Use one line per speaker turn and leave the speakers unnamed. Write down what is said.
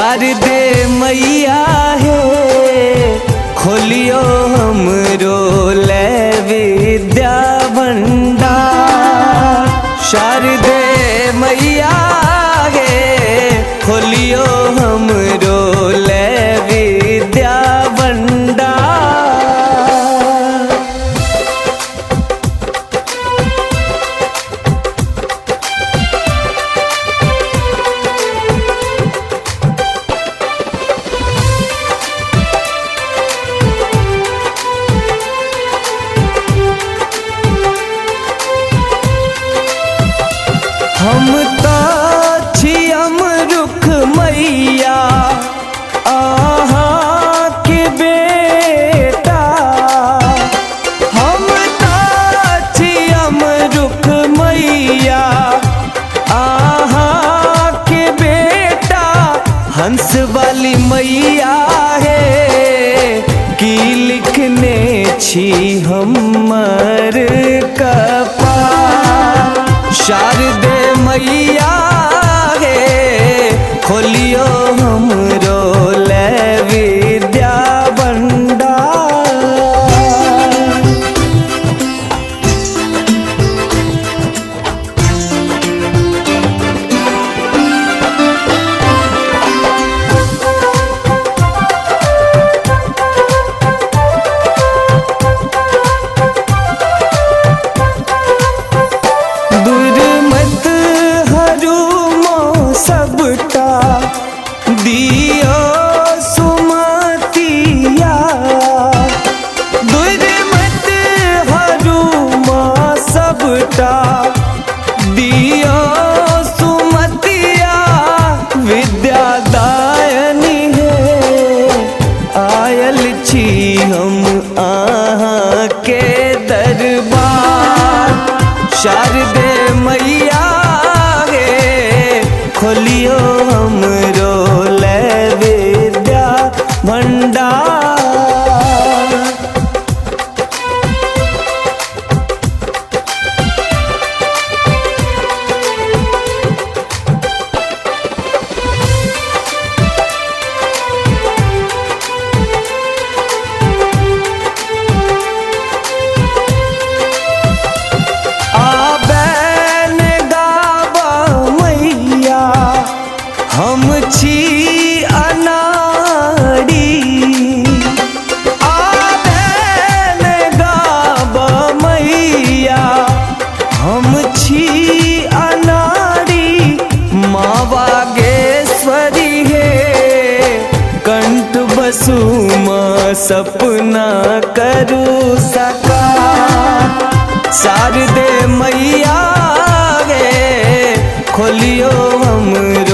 शारदे मैया हे खोलियो हमरो ले विद्या भंडार। शारदे मैया हे खोलियो हमरो ले विद्या भंडार। हम तो छी अमरुख मैया अहाँ के बेटा। हम तो छी अमरुख मैया अहाँ के बेटा। हंस वाली मैया हे की लिखने छी हमर कपाल। शारदे मैया हे खोलियो हमरो ले विद्या भंडार। दुर्मत हरू मो सबटा दियो सुमतिया। दुर्मत हरू मो सबटा दियो सुमतिया। विद्यादायनी हे आयल छी हम अहाँ के दरबार। शारदे मैया हे खोलियो हमरो ले विद्या भंडार। आबैन गाबा मैया हम छी अनाड़ी। आबैन गाबा मैया हम छी अनाड़ी। माँ वागेश्वरी हे कंठ बसु माँ सपना करू साकार। शारदे मैया हे खोलियो हमरो